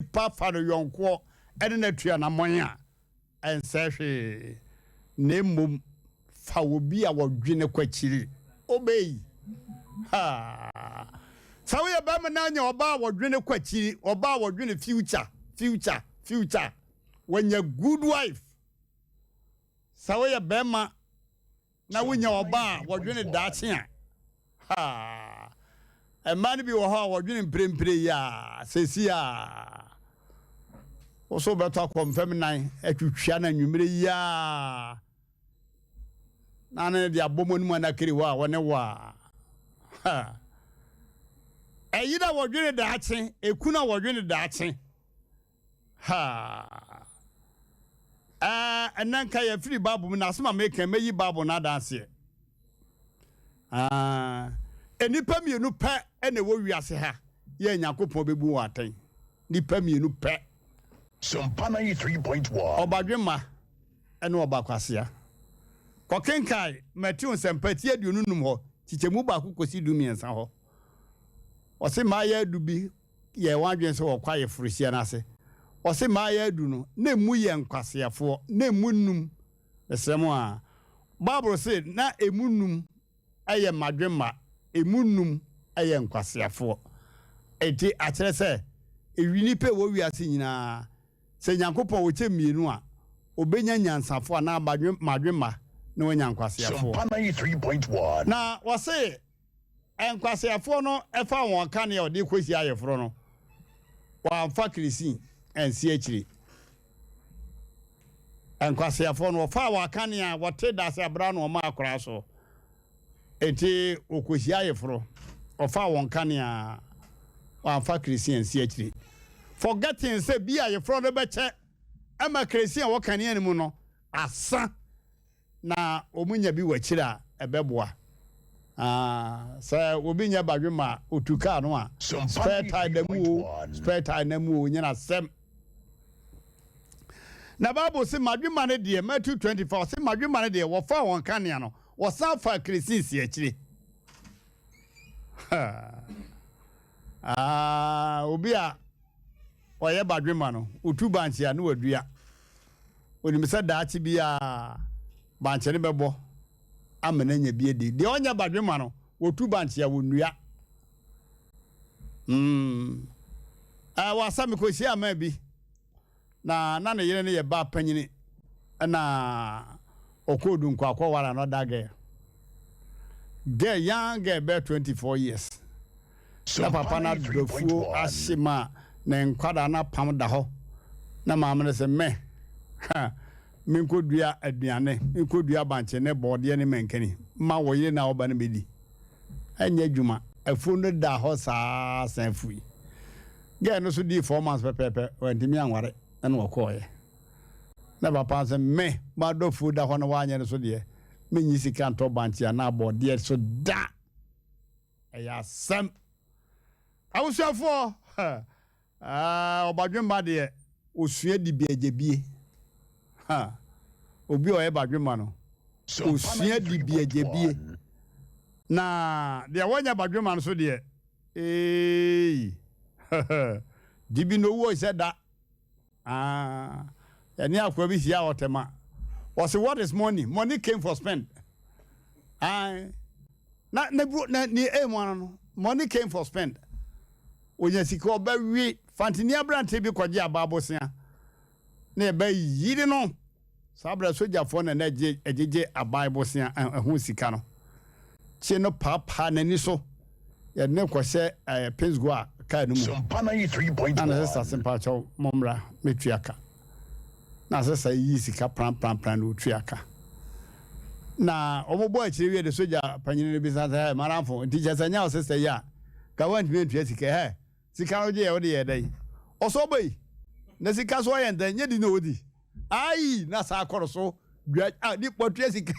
Nipa fa no yɔnkoɔ ne no atu anammɔn a, ɛnsɛe hwee, na mmom fa obi a wɔdwene kɔ akyiri. Obey. Ha! Sɛ woyɛ barima na anya ɔbaa a wɔdwene kɔ akyiri, ɔbaa a wɔdwene future, future, future, wanya good wife. Sɛ woyɛ barima na wonya ɔba a wɔdwene daakye a, haa! Mmaa no bi wɔ hɔ a wɔdwene mprempren yi a, seesei a, wo so wobɛtɔ akɔmfam nan atwitwa no anwummere yi a, na ne de abɔ mu anim anakiri hɔ a wɔne wo a, ha! Ɛyere a wɔdwene daakye, ekunu a wɔdwene daakye. Ha! Ɛɛ, ɛnɛ nka yɛfiri Bible mu na asɛm a meka mɛyi Bible no adanseɛ. Ah, nnipa mmienu pɛ na ɛwɔ wiase ha yɛ Nyankopɔn bɛbu wɔn atɛn. Nnipa mmienu pɛ. Sompa 93.1. Ɔbadwemma ne ɔbakwasea. Kɔkenkan Mateo Nsɛmpa ti 25 hɔ, kyekyɛmu baako kɔsi 13 hɔ. Ɔse mmaayɛ du bi yɛɛ wɔn adwene sɛ wɔkɔ ayeforohyia no ase. Ɔse mmaayɛ du no, na emu yɛ nkwaseafoɔ, na emu nnum, mesrɛ mo a, Bible se na emu nnum yɛ mmadwemma, emu nnum yɛ nkwaseafoɔ. Enti akyerɛ sɛ, nnipa a ɛwɔ wiase nyinaa, sɛ Nyankopɔn ɔkyɛ mmienu a, ɔbɛnya nyansafoɔ anaa mmadwemma na wanya nkwaseafoɔ. Sompa 93.1. Na ɔse Nkwaseafoɔ no faa wɔn kanea a wɔde rekɔhyia ayeforɔ no, wɔamfa keresin ansi akyire. Nkwaseafoɔ no, wɔfaa wɔn akanea a wɔte dase abra na wɔmaa koraa so. Enti wɔkɔhyia ayeforɔ, wɔfaa wɔn kanea, wɔamfa keresin ansi akyire. Forgetting sɛ bi ayeforɔ no bɛkyɛ ma keresin a ɛwɔ kanea no mu no asa. na wɔnya bi wɔ akyiri a, ɛbɛboa. Ah, sɛ obi nyɛ badwemma a, otu kaa no a, spare tire da mu o, spare tire na mu o, nyɛ n'asɛm. Na Bible se madwemma no deɛ, Matthew 24, ɔse madwemma no deɛ, wɔfaa wɔn kanea no, wɔsan faa keresin si akyire. Ah, obi a ɔyɛ badwemma no, otu bankye a na wadua. Onim sɛ daakye biara bankye no bɛbɔ ama no anya bi adi. Deɛ ɔnyɛ badwemma no, wɔtu bankye a wɔnnua. Mm. Eh, wasa mekɔhyia amaa bi na na ne yere no yɛ ba panyini na ɔkɔɔ Dunkwa akɔware another girl. Girl, young girl bɛyɛ 24 years. Na papa no adɔfuo ahye ma ne nkwadaa no apam da hɔ. Na maame no sɛ mɛ ha menkɔdua aduane, menkɔdua bankye ne bɔɔdeɛ ne mankani ma wo yere na ɔba no bɛdi. Ɛnyɛ adwuma. Afuo no da hɔ saa san fui. Girl no so dii 4 months pɛpɛɛpɛ, wantumi anware ɛna ɔkɔɔeɛ. Na papa no sɛ me m'adɔfuo da hɔ na woanyɛ no so deɛ, menyi sika ntɔ bankye anaa bɔɔdeɛ so da. Ɛyɛ asɛm. Abusuafoɔ, ɔbadwemma deɛ, ɔsua dibiagyabie. Ha, obi a ɔyɛ badwemma no, ɔsua dibiagyabie. Na deɛ wɔnyɛ badwemma no so deɛ, eei, dibi na owuo sɛ da. Ah, yɛne akoa bi hyia ɔtɛma. Ɔse, what is money? Money came for spend. Ah, na ne bu na ne aim ano no, money came for spend. Onya sika ɔbɛwe. Fantini aberante bi kɔgye aba abosea na ɛbɛyiri no. Saa berɛ sogyafoɔ na na ɛgye ɛgyegye aban bosea ɛho sika no. Kye no paapaa n'ani so. Yɛde no kɔhyɛ ɛɛ Pinsgoa kaa no mu. Sompa 93.1. Na ne sista se mpakyɛw mommra mɛtua ka. Na sista yi yii sika pranpranpran na ɔtua ka. Na wɔbɔ akyire wie de sogya panyini no bisa sɛ, hɛ madamfo, nti kyɛ sɛ nyɛ wo sista yi a, ka woantumi antua sika yi, hɛ sika no wogyeeɛ wode yɛɛ dɛn? Ɔsɛ ɔba yi, na sika so ɔyɛ ntɛn, nyɛ di na ɔdi. Ayi na saa kɔrɔ so dwa a ni wɔtua sika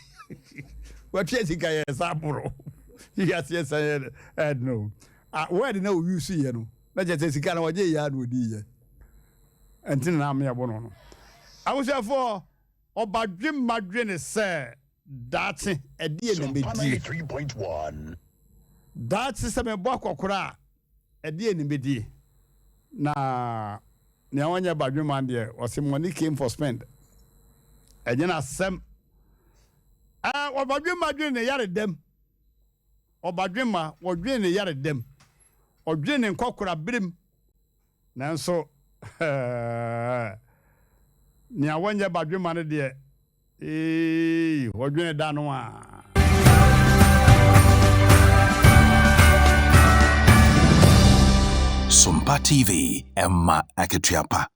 wɔtua sika yɛ saa boro wiase yɛ sɛ yɛ ɛdno a word na oyi so yɛ no na kyerɛ sɛ sika na wɔgye yɛ a na odi yɛ ɛnti na amea bɔ no no abusuafoɔ ɔbadwemma dwene sɛ daakye ɛdeɛ na mɛdie daakye sɛ mebɔ akɔkora a ɛdeɛ na mɛdie na. Nea ɔnyɛ badwemma deɛ, ɔse money came for spend. Ɛnyɛ n'asɛm. Ɛɛ, ɔbadwemma dwene ne yaredam. Ɔbadwemma, wɔdwene ne yaredam. Ɔdwene ne nkɔkoraberem. Nanso, nea wɔnyɛ badwemma no deɛ, Eeii wɔdwene da no a. Sompa TV ɛma akatua pa.